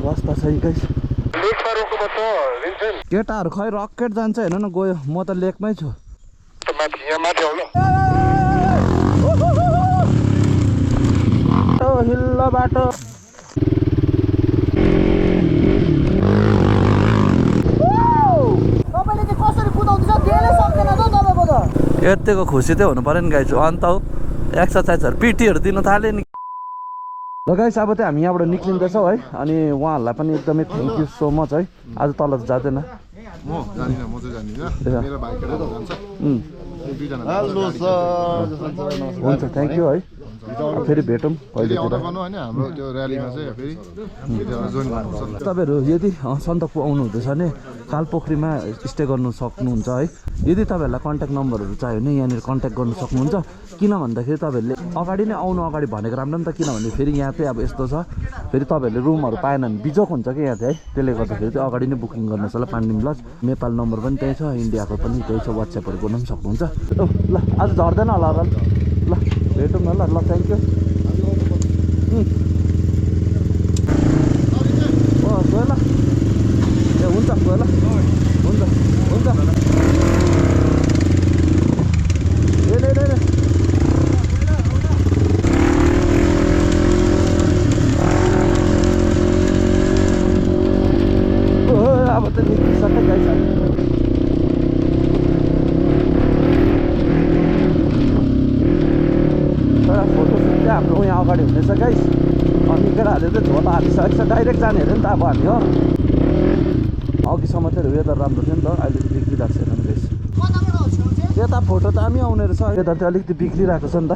रास्ता छ गाइस केटाहरू खै रकेट जान्छ हेर्नु न गयो म त लेकमै छु हिल्लो बाटो यतिको खुसी चाहिँ हुनु पर्यो नि गाइस अन्त एक्सर्साइजहरू पिटीहरू दिनु थाल्यो नि ल गाइस अब चाहिँ हामी यहाँबाट निक्लिँदैछौँ है अनि उहाँहरूलाई पनि एकदमै थ्याङ्क यू सो मच है आज तल जाँदैन हुन्छ थ्याङ्क यू है फेरि भेटौँ तपाईँहरू यदि सन्दकपू आउनुहुँदैछ भने कालपोखरीमा स्टे गर्नु सक्नुहुन्छ है यदि तपाईँहरूलाई कन्ट्याक्ट नम्बरहरू चाहियो भने यहाँनिर कन्ट्याक्ट गर्नु सक्नुहुन्छ किन भन्दाखेरि तपाईँहरूले अगाडि नै आउनु अगाडि भनेको राम्रो नि त किनभने फेरि यहाँ चाहिँ अब यस्तो छ फेरि तपाईँहरूले रुमहरू पाएन भने बिजोक हुन्छ कि यहाँ चाहिँ है त्यसले गर्दाखेरि चाहिँ अगाडि नै बुकिङ गर्नुहोस् होला पाण्डिम लज नेपाल नम्बर पनि त्यही छ इन्डियाको पनि त्यही छ वाट्सएपहरू गर्नु पनि सक्नुहुन्छ ल आज झर्दैन होला ल भेटौँ न ल थ्याङ्क यू गयो ल ए हुन्छ गयो ल हुन्छ हुन्छ अब त निस्किसक्यो गाइस फोटोसुट चाहिँ हाम्रो यहाँ अगाडि हुनेछ गाइस अनि केटाहरूले चाहिँ झोला हालिसकेको छ डाइरेक्ट जाने अरे नि त अब हामी हो अघिसम्म चाहिँ वेदर राम्रो थियो नि त अहिले चाहिँ बिग्रिरहेको छैन नि गाइस यता फोटो त हामी आउने रहेछ वेदर चाहिँ अलिकति बिग्रिरहेको छ नि त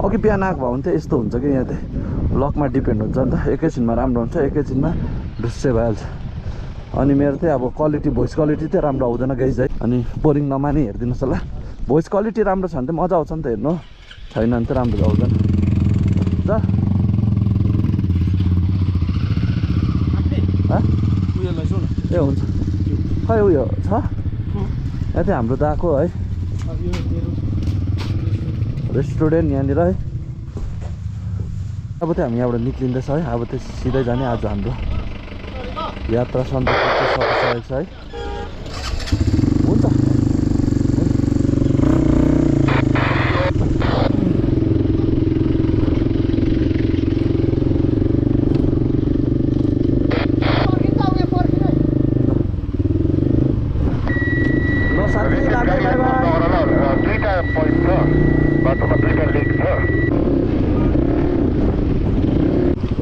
अघि बिहान आएको भयो भने चाहिँ यस्तो हुन्छ कि यहाँ चाहिँ लकमा डिपेन्ड हुन्छ नि त एकैछिनमा राम्रो हुन्छ एकैछिनमा ढुस्से भइहाल्छ अनि मेरो चाहिँ अब क्वालिटी भोइस क्वालिटी चाहिँ राम्रो आउँदैन गाइस है अनि बोरिङ नमानी हेरिदिनुहोस् होला भोइस क्वालिटी राम्रो छ भने चाहिँ मजा आउँछ नि त हेर्नु छैन भने चाहिँ राम्रो आउँदैन ल ए हुन्छ खै उयो छ यहाँ चाहिँ हाम्रो दाको है रेस्टुरेन्ट यहाँनिर है अब चाहिँ हामी यहाँबाट निक्लिँदैछ है अब चाहिँ सिधै जाने आज हाम्रो यात्रा सन्दकपू सकिसकेको छ है हुन्छ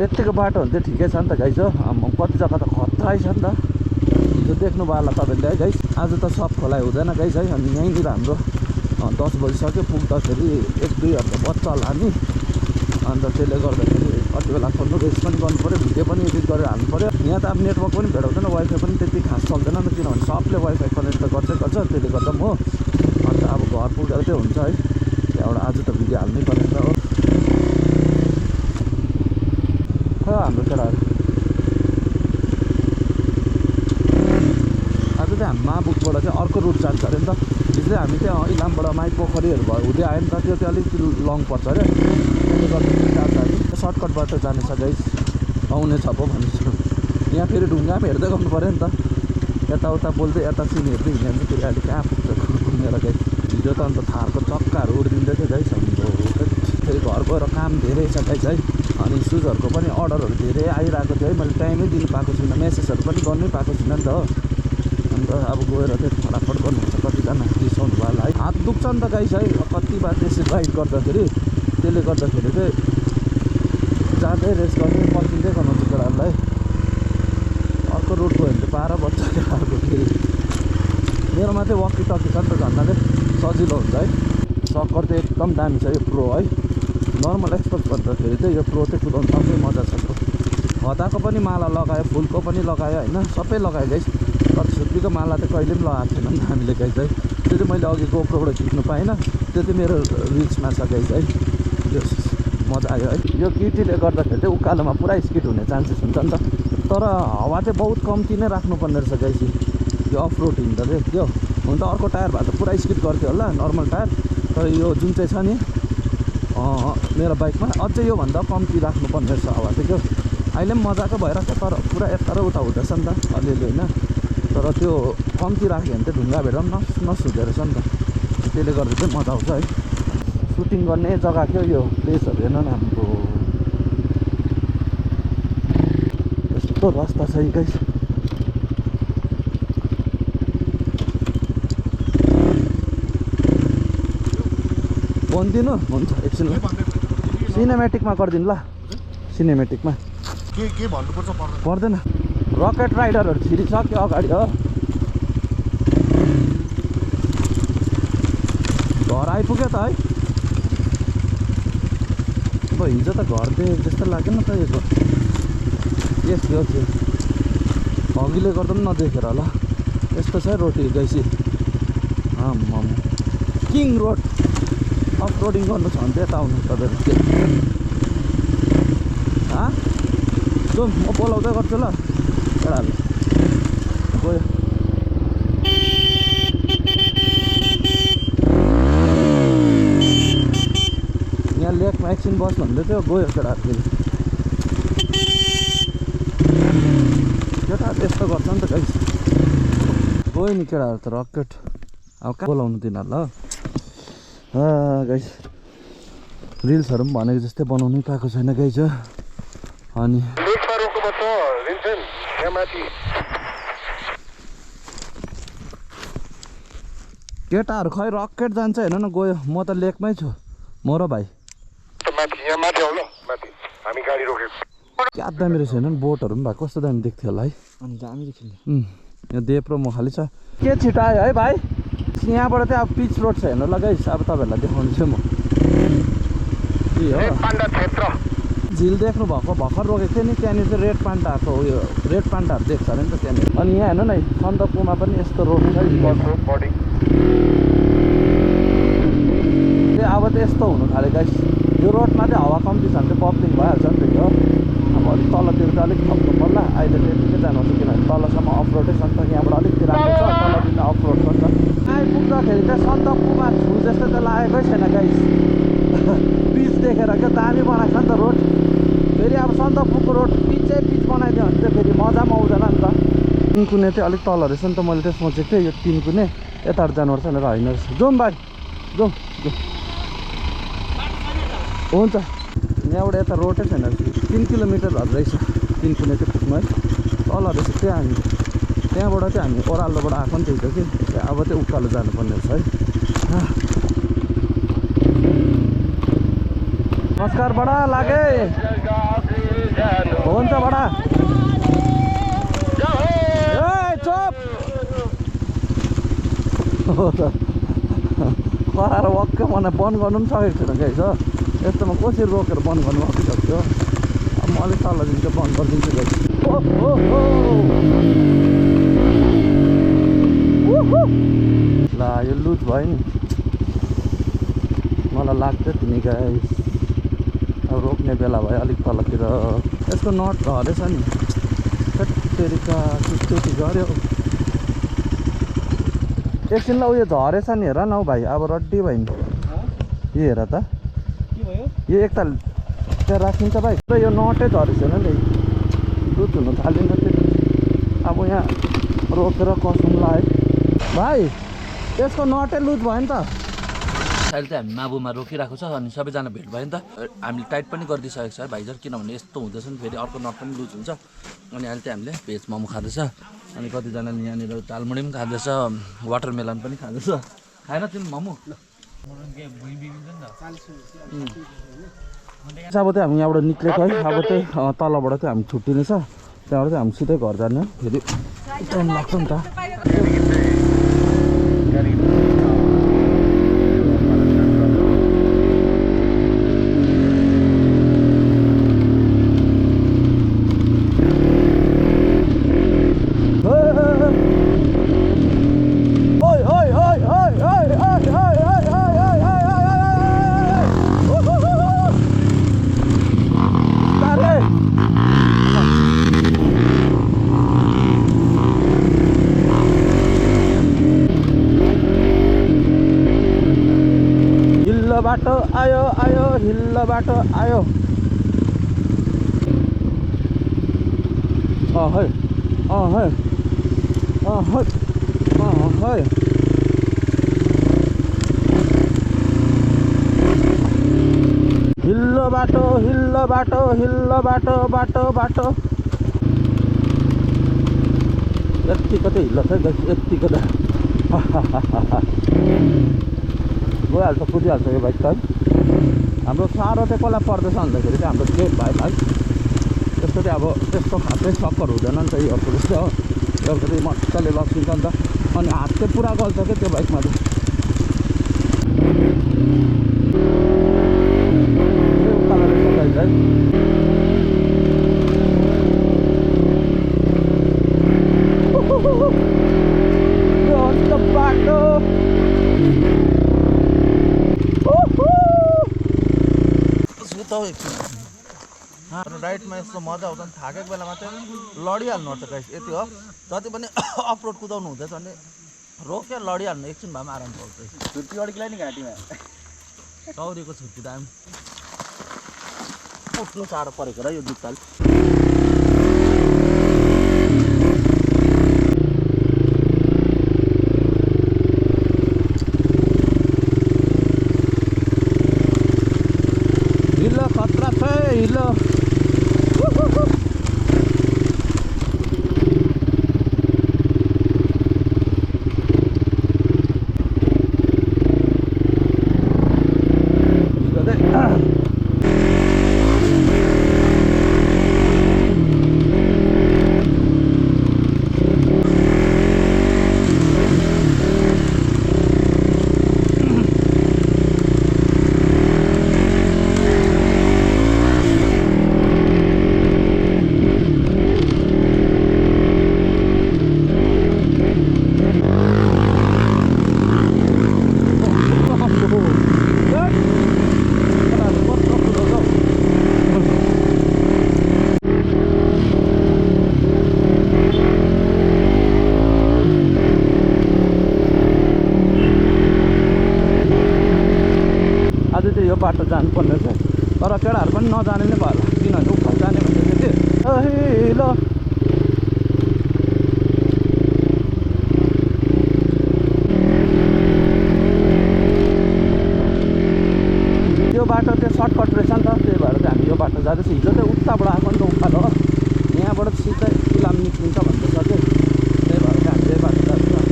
यतिको बाटो भने चाहिँ ठिकै छ नि त गाइस हो कति जग्गा त खतरै छ नि त त्यो देख्नु भयो होला तपाईँहरूले है गाइस आज त सब खोलाइ हुँदैन गाइस है अनि यहीँनिर हाम्रो 10 बजिसक्यो पुग्दाखेरि 1-2 घन्टा बच्चा होला नि अन्त त्यसले गर्दाखेरि कति बेला खोल्नु रेस्ट पनि गर्नु पऱ्यो भिडियो पनि एडिट गरेर हाल्नु पऱ्यो यहाँ त अब नेटवर्क पनि भेटाउँदैन वाइफाई पनि त्यति खास चल्दैन नि किनभने सबले वाइफाई कनेक्ट त गर्छ त्यसले गर्दा म अन्त अब घर पुगेर चाहिँ हुन्छ है त्यहाँबाट आज त भिडियो हाल्नै पर्ने हो हाम्रो केटाहरू आज चाहिँ हामी महाबुकबाट चाहिँ अर्को रुट जान्छ अरे नि त हिजो हामी त्यहाँ इलामबाट माई पोखरीहरू भयो हुँदै आयो नि त त्यो चाहिँ अलिकति लङ पर्छ अरे त्यसले गर्दाखेरि जान्छ हामी सर्टकटबाट जानेछ गाइस आउने छ पो भन्छु यहाँ फेरि ढुङ्गा पनि हेर्दै गर्नु पऱ्यो नि त यताउता बोल्दै यता सिन हेर्दै हिँड्यो भने फेरि अहिले कहाँ पुग्छ घुमेर गाइस हिजो त अन्त थारको चक्काहरू उडिदिँदै थियो गाइस हाम्रो फेरि घर गएर काम धेरै छ गाइस है अनि सुजहरूको पनि अर्डरहरू धेरै आइरहेको थियो है मैले टाइमै दिनु पाएको छुइनँ मेसेजहरू पनि गर्नै पाएको छुइनँ नि त हो अन्त अब गएर चाहिँ फटाफट गर्नुहुन्छ कतिजना रिसाउनु भयो होला है हात दुख्छ नि त गाइस है कति बार त्यसरी राइड गर्दाखेरि त्यसले गर्दाखेरि चाहिँ जाँदै रेस्ट गर्दै पर्खिँदै गर्नुहुन्छ केटाहरूलाई अर्को रुट गयो भने चाहिँ 12 बज्छ केटाहरूको फेरि मेरोमा चाहिँ वक्की टक्की छ नि त झन्डा चाहिँ सजिलो हुन्छ है सक्कर चाहिँ एकदम दामी छ यो प्रो है नर्मल एक्सपोर्ट गर्दाखेरि चाहिँ यो प्रो चाहिँ कुदाउनु सबै मजा छ खदाको पनि माला लगायो फुलको पनि लगायो होइन सबै लगायो गाइस तर छुट्टीको माला चाहिँ कहिले पनि लगाएको थिएन नि त हामीले गाइस है त्यो चाहिँ मैले अघि गोप्रोबाट खिच्नु पाइनँ त्यो चाहिँ मेरो रिल्समा छ गाइस है यो मजा आयो है यो किटीले गर्दाखेरि चाहिँ उकालोमा पुरा स्किड हुने चान्सेस हुन्छ नि त तर हावा चाहिँ बहुत कम्ती नै राख्नुपर्ने रहेछ गाइस यो अफ रोड हिँड्दा चाहिँ त्यो हुन त अर्को टायर भए त पुरा स्किड गर्थ्यो होला नर्मल टायर तर यो जुन चाहिँ छ नि मेरो बाइकमा अझै योभन्दा कम्ती राख्नुपर्ने रहेछ हावा चाहिँ क्या अहिले पनि मजाको भइरहेको छ तर पुरा यता र उता हुँदैछ नि त अलिअलि होइन तर त्यो कम्ती राख्यो भने चाहिँ ढुङ्गा भेट नस हुँदो रहेछ नि त त्यसले गर्दा चाहिँ मजा आउँछ है सुटिङ गर्ने जग्गा थियो यो प्लेसहरू हेर्न न हाम्रो यस्तो रास्ता छ गाइस भनिदिनु हुन्छ एकछिन सिनेमेटिकमा गरिदिनु ल सिनेमेटिकमा के भन्नुपर्छ पर्दैन रकेट राइडरहरू छिरिसक्यो अगाडि हो घर आइपुग्यो त है अब हिजो त घर देखेको जस्तो लाग्यो नि त यो यस यो थियो हगीले गर्दा पनि नदेखेर होला यस्तो छ रोटी गैसी आम्म किङ रोड अफ रोडिङ गर्नु छ भने त्यता आउनु तपाईँहरू जाउँ म बोलाउँदै गर्छु ल केटाहरू गयो यहाँ लेकमा एकछिन बस भन्दै थियो गयो केटाहरू फेरि केटाहरू यस्तो गर्छ नि त गाइस गयो नि केटाहरू त रकेट अब कहाँ बोलाउनु तिनीहरूलाई ल गाइस रिल्सहरू पनि भनेको जस्तै बनाउनै पाएको छैन गाइस अनि केटाहरू खै रकेट जान्छ हेर्नु न गयो म त लेकमै छु म र भाइ क्या दामी रहेछ हेर्नु बोटहरू पनि भएको कस्तो दामी देख्थ्यो होला है अनि दामी देख्थ्यो यो देप्रो म खालि छ के छिटो आयो है भाइ यहाँबाट चाहिँ अब पिच रोड छ हेर्नु ल गाइस अब तपाईँहरूलाई देखाउँछु म झिल देख्नु भएको भर्खर रोकेको थियो नि त्यहाँनिर चाहिँ रेड पान्डाहरूको उयो रेड पान्डाहरू देख्छ अरे नि त त्यहाँनिर अनि यहाँ हेर्नु न सन्दकपुमा पनि यस्तो रोड छ अब त यस्तो हुनु थाल्यो गाइस यो रोडमा चाहिँ हावा कम्ती छ भने चाहिँ पब्लिङ भइहाल्छ नि त हो अब अलिक तलतिर चाहिँ अलिक थप्नु पर्ला अहिले चाहिँ यतिकै जानुपर्छ किनभने तलसम्म अफ रोडै छ नि त यहाँबाट अलिक राम्रो छ तलतिर अफ रोड छ नि त आइपुग्दाखेरि चाहिँ सन्दकपुमा छु जस्तो त लागेकै छैन गाइस पिच देखेर क्या दामी बनाएको छ नि त रोड फेरि अब सन्दकपुको रोड पिचै पिच बनाइदियो भने चाहिँ फेरि मजा पनि आउँदैन नि त तिनकुने चाहिँ अलिक तल रहेछ नि त मैले चाहिँ सोचेको थिएँ यो तिनकुने यताबाट जानुपर्छ भनेर होइन रहेछ जाउँ भाइ जाउँ हुन्छ यहाँबाट यता रोडै छैन 3 किलोमिटरहरू रहेछ तिनकुने चाहिँ पुग्नु है तल रहेछ त्यहाँ हामी त्यहाँबाट चाहिँ हामी ओह्रालोबाट आएको नि त्यही त कि अब चाहिँ उकालो जानुपर्ने रहेछ है नमस्कार बडा लागे हुन्छ बडा चोप कराएर वक्क मलाई बन्द गर्नु पनि सकेको छैन गाइस हो यस्तोमा कसरी रोकेर बन्द गर्नु आइसक्यो अब म अलिक तल दिन्छु बन्द गरिदिन्छु गाइस ला यो लुज भयो नि मलाई लाग्थ्यो तिमी गाइस अब रोक्ने बेला भयो अलिक तलतिर यसको नट झरेछ नि तेरिका त्यति गऱ्यो एकछिनलाई उयो झरेछ नि हेर न हौ भाइ अब रड्डी भयो नि यो हेर त यो एकताल त्यहाँ राखिन्छ भाइ यो नटै झरेछ नि लुज हुनु थाल्यो नि त्यो अब यहाँ रोकेर कसौँला है भाइ यसको नटै लुज भयो नि त अहिले चाहिँ हामी माबुमा रोकिरहेको छ अनि सबैजना भेट भयो नि त हामीले टाइट पनि गरिदिइसकेको छ है भाइजर किनभने यस्तो हुँदैछ नि फेरि अर्को नट पनि लुज हुन्छ अनि अहिले चाहिँ हामीले भेज मोमो खाँदैछ अनि कतिजनाले यहाँनिर झालमुडी पनि खाँदैछ वाटरमेलन पनि खाँदैछ खाएन तिमी मोमो अब चाहिँ हामी यहाँबाट निक्लेको है अब चाहिँ तलबाट चाहिँ हामी छुट्टिने छ त्यहाँबाट चाहिँ हामी सिधै घर जाने फेरि टाइम लाग्छ नि त बाटो आयो हिल्लो बाटो आयो है है है हिल्लो बाटो हिल्लो बाटो हिल्लो बाटो बाटो बाटो यत्तिको त हिल्लो छ यत्तिको त गइहाल्छ कुदिहाल्छ यो बाइक त हाम्रो साह्रो चाहिँ कसलाई पर्दैछ भन्दाखेरि चाहिँ हाम्रो केही भाइ है त्यस्तो चाहिँ अब त्यस्तो खासै सक्कर हुँदैन नि त यिनीहरूको जस्तो हो यिनीहरूको चाहिँ मजाले लग्सिन्छ नि त अनि हात चाहिँ पुरा गल्छ क्या त्यो बाइकमा चाहिँ उकालो रहेछ है बाटो राइडमा यस्तो मजा आउँछ नि थाकेको बेलामा चाहिँ लडिहाल्नुपर्छ गाइस यति हो जति पनि अफरोड कुदाउनु हुँदैछ भने रोक्यो लडिहाल्नु एकछिन भए पनि आराम पाउँछ छुट्टी अड्किला नि घाँटीमा चौरीको छुट्टी टाइम उठ्नु साह्रो परेको र यो जुत्ताले हिलो खतरा छ हिलो यो बाटो जानुपर्ने छ तर केटाहरू पनि नजाने नै भयो किनभने उकालो जाने भनेको चाहिँ ल यो बाटो चाहिँ सर्टकट रहेछ नि त त्यही भएर चाहिँ हामी यो बाटो जाँदैछ हिजो चाहिँ उताबाट आएको नि त उकालो हो यहाँबाट सिधै इलाम निस्किन्छ भन्दैछ चाहिँ त्यही भएर चाहिँ हामी यही बाटो जाँदैछ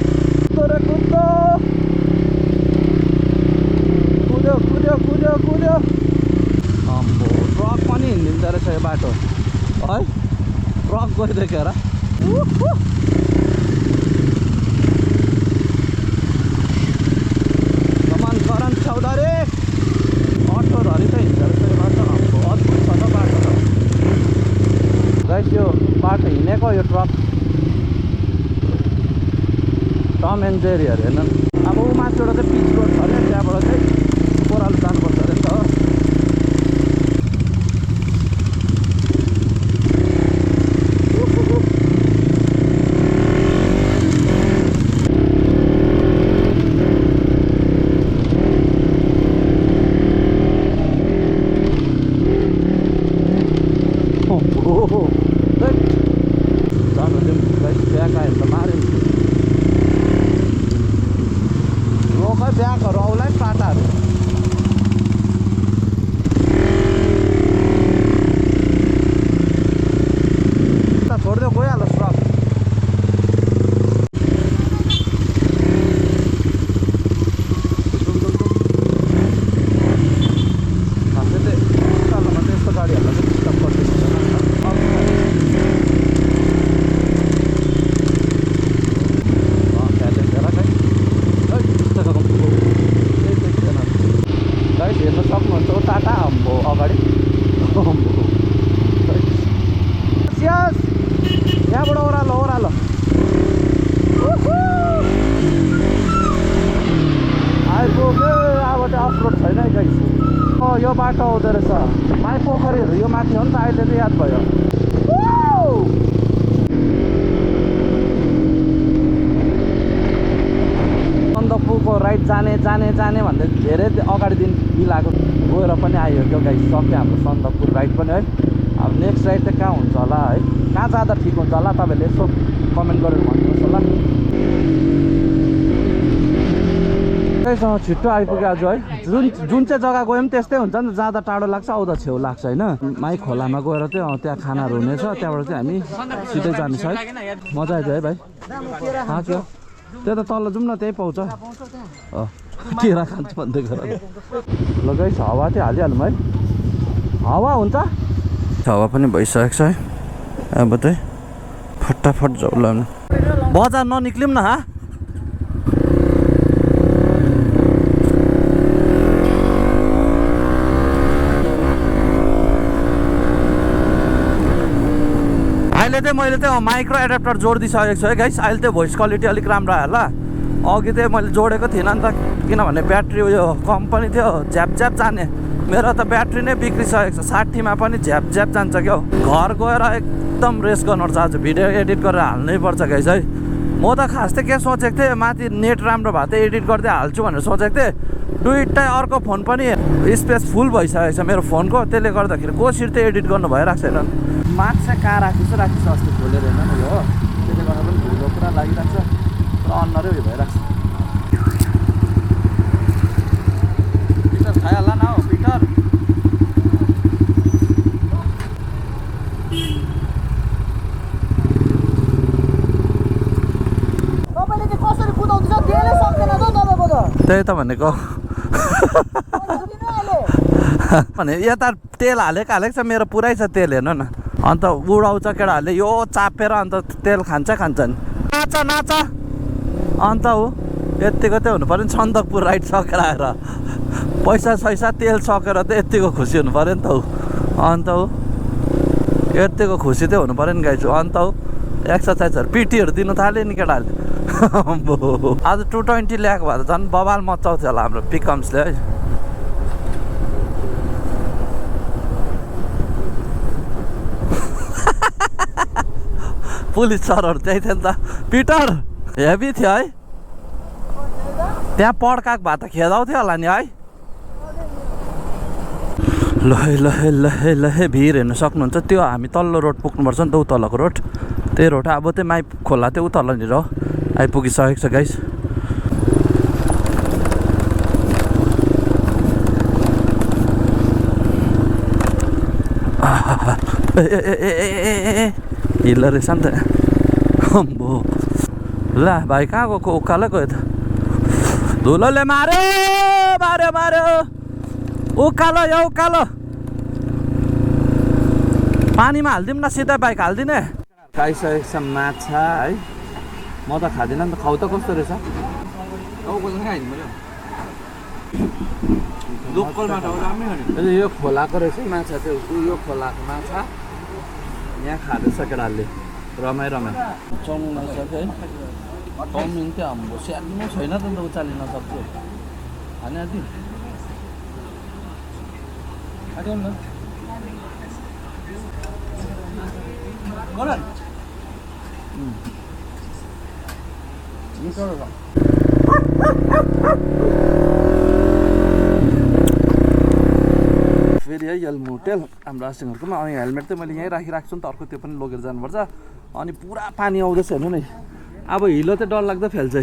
कुद्यो कुद्यो कुद्यो अम्बो ट्रक पनि हिँडिन्छ रहेछ यो बाटो है ट्रक गइदियो र कमान करण चौधरी अटोधरि त हिँड्छ रहेछ यो बाटो अम्बो अद्भुत छ त बाटो त गाइस यो बाटो हिँडेको यो ट्रक टम एन्ड जेरीहरू हेर्नु अब ऊ माथिबाट चाहिँ पिच रोड छ अरे त्यहाँबाट चाहिँ ओह्रालो जानुपर्छ अरे नि त ब्यागहरू आउला टाटाहरू छोडिदियो गइहाल्यो ट्रक हामीले चाहिँ उकालोमा चाहिँ यस्तो गाडीहरूलाई चाहिँ डिस्टर्ब गरिदिनु हेर्न सक्नुहुन्छ टाटा अम्बो अगाडि यहाँबाट ओह्रालो ओह्रालो आइपुग्यो अब चाहिँ अफरोड छैन है गाइस यो बाटो आउँदो रहेछ माई पोखरीहरू यो माथि हो नि त अहिले चाहिँ याद भयो सन्दकपुरको राइड जाने जाने जाने भन्दै धेरै अगाडि दिन बिलाएको गएर पनि आयो त्यो गाइस सक्यो हाम्रो सन्दकपुर राइड पनि है अब नेक्स्ट राइड चाहिँ कहाँ हुन्छ होला है कहाँ जाँदा ठिक हुन्छ होला तपाईँहरूले यसो कमेन्ट गरेर भनिदिनुहोस् होला। त्यहीसँग छिट्टो आइपुग्यो आज है। जुन चाहिँ जग्गा गयो पनि त्यस्तै हुन्छ नि त, जाँदा टाढो लाग्छ आउँदा छेउ लाग्छ होइन। माई खोलामा गएर चाहिँ त्यहाँ खानाहरू हुनेछ, त्यहाँबाट चाहिँ हामी सिधै जानेछ है। मजा आइदियो है भाइ। क्या त्यो त तल जाउँ न, त्यही पाउँछ। केरा खान्छ भन्दै गर ल गाइस। हावा चाहिँ हालिहालौँ है। हावा हुन्छ, हावा पनि भइसकेको छ है। अब चाहिँ फटाफट जाउँला बजार ननिक्लिउँ न। अहिले चाहिँ मैले चाहिँ माइक्रो एडाप्टर जोडिदिइसकेको छु है गाइस। अहिले चाहिँ भोइस क्वालिटी अलिक राम्रो आयो होला। अघि चाहिँ मैले जोडेको थिइनँ नि त, किनभने ब्याट्री उयो कम पनि थियो, झ्याप जाने। मेरो त ब्याट्री नै बिग्रिसकेको छ, 60मा पनि झ्याप जान्छ क्या हो। घर गएर एकदम रेस्ट गर्नुपर्छ, आज भिडियो एडिट गरेर हाल्नै पर्छ गाइस है। म त खास चाहिँ के सोचेको थिएँ, माथि नेट राम्रो भएको थियो एडिट गर्दै हाल्छु भनेर सोचेको थिएँ। दुइटै अर्को फोन पनि स्पेस फुल भइसकेको छ मेरो फोनको, त्यसले गर्दाखेरि कसरी चाहिँ एडिट गर्नु भइरहेको छैन। मार्क्स चाहिँ कहाँ राखेको छ अस्ति खोलेर होइन मैले हो, त्यसले गर्दा पनि धुलो पुरा लागिरहेको छ, पुरा अन्नरै उयो भइरहेको छ। पिटर खाइहाल्ला न हौ पिटर। त्यही त भनेको भने यता तेल हालेको छ, मेरो पुरै छ तेल हेर्नु न। अन्त उडाउँछ केटाहरूले यो चापेर, अन्त तेल खान्छ नि। नाच अन्त हो यत्तिको चाहिँ हुनु पऱ्यो नि। सन्दकपुर राइड सकेर आएर पैसा तेल सकेर त यत्तिको खुसी हुनु पऱ्यो नि त हो। अन्त हो यत्तिको खुसी चाहिँ हुनु पऱ्यो नि गाइस। अन्त हो एक्सर्साइजहरू पिटीहरू दिनु थाल्यो नि केटाहरूले। आज 220 ल्याएको भए त झन् बवाल मचाउँथ्यो होला हाम्रो पिकम्सले है। पुलिस सरहरू त्यही थियो नि त। पिटर हेभी थियो है, त्यहाँ पड्काएको भए त खेदाउँथ्यो होला नि है। लहे भिर हेर्नु सक्नुहुन्छ। त्यो हामी तल्लो रोड पुग्नुपर्छ नि त, उतल्लोको रोड। त्यही रोड अब चाहिँ माइ खोला त्यो उतल्लोनिर हो, आइपुगिसकेको छ गाइस। हिल्लो रहेछ नि त। अम्बो ल भाइ कहाँ गएको? उकालो गयो त, धुलोले मार्यो उकालो यो उकालो। पानीमा हालिदिउँ न, सिधै बाइक हालिदिने। खाइसकेको छ माछा है, म त खाँदिनँ नि त। खाउ त कस्तो रहेछ? लोकल माछा यो खोलाको रहेछ माछा चाहिँ, यो खोलाको माछा यहाँ खाँदैछ केटाहरूले रमाइ चाउमिन आइसक्यो है। चाउमिन चाहिँ हाम्रो स्याहार्नु छैन त उचालिन सक्छु हाने आदि फेरि है यल्मु होटेल हाम्रो आसिङहरूकोमा। अनि हेलमेट चाहिँ मैले यहीँ राखिरहेको छु नि त, अर्को त्यो पनि लगेर जानुपर्छ। अनि पुरा पानी आउँदैछ हेर्नु नै। अब हिलो चाहिँ डर लाग्दो फेल्छ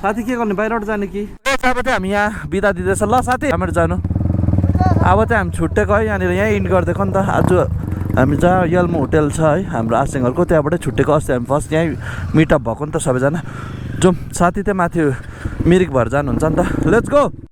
साथी। के गर्ने, बाहिरबाट जाने कि? अब चाहिँ हामी यहाँ बिदा दिँदैछ ल साथी, हामीहरू जानु। अब चाहिँ हामी छुट्टेको है, यहाँनिर यहीँ इन्ड गरिदिएको नि त। आज हामी जहाँ यल्मु होटेल छ है हाम्रो आसिङहरूको, त्यहाँबाटै छुट्टेको। अस्ति हामी फर्स्ट यहीँ मिटअप भएको नि त सबैजना। जाउँ साथी, त्यहाँ माथि मिरिक भएर जानुहुन्छ नि त। Let's go.